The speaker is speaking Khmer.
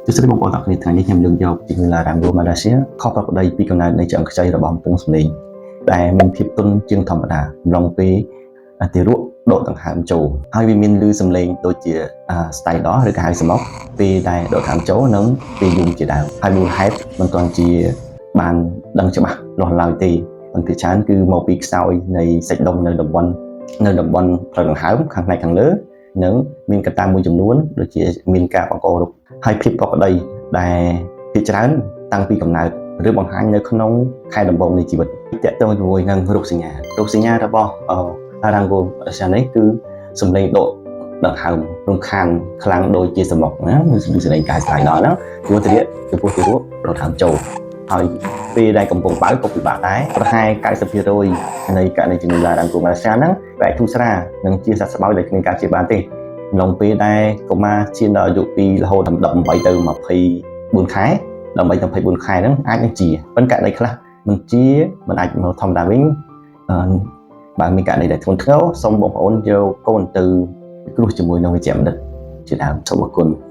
សួស្តីបងប្អូនទាំងអស់គ្នាថ្ងៃនេះខ្ញុំលើកយកជំងឺ Laryngomalacia ខុសប្រក្រតីពីកំណើតនៃឆ្អឹងខ្ចីរបស់បំពង់សំឡេងដែលមានភាពទន់ជាងធម្មតាអំឡុងពេលទារកដកដង្ហើមចូលហើយវាមានឮសំឡេងដូចជា stridor ឬក៏ហៅសំបុកពេលដែលដកដង្ហើមចូលនិងពេលយំជាដើមហើយមូលហេតុមិនទាន់ជាបានដឹងច្បាស់លាស់ឡើយទេប៉ុន្តែច្រើនគឺមកពីខ្សោយនៃសាច់ដុំនៅតំបន់ផ្លូវដង្ហើមខាងផ្នែកខាងលើនិងមានកត្តាមួយចំនួនដូចជាមានការបង្ករោគហើយភាពប្រក្រតីដែលភាគច្រើនតាំងពីកំណើតឬបង្ហាញនៅក្នុងខែដំបូងនៃជីវិតតាក់ទងជាមួយនឹងរោគសញ្ញារោគសញ្ញារបស់ Laryngomalacia នេះគឺសំឡេងដកដង្ហើមរំខានខ្លាំងដូចជាសំបុកណាគឺសំឡេងកាយស្លាយដល់ហ្នឹងព្រោះទារកចំពោះទារកដកដង្ហើមចូលហើយពេលដែលកំពុងបើក៏ពិបាកដែរប្រហែល90%នៃករណីជំងឺ Laryngomalacia ហ្នឹងវាអាចធូរស្រាលនិងជាសះស្បើយដោយគ្មានការព្យាបាលទេក្នុងពេលដែលកុមារឈានដល់អាយុពីរហូតដល់18ទៅ24ខែដើម្បីទៅ24ខែហ្នឹងអាចនឹងជាប៉ុន្តែករណីខ្លះមិនជាមិនអាចមកធម្មតាវិញអឺបើមានករណីដែលធ្ងន់ធ្ងរសូមបងប្អូនយកកូនទៅពិគ្រោះជាមួយនឹងវេជ្ជបណ្ឌិតជាដើមសូមអរគុណ។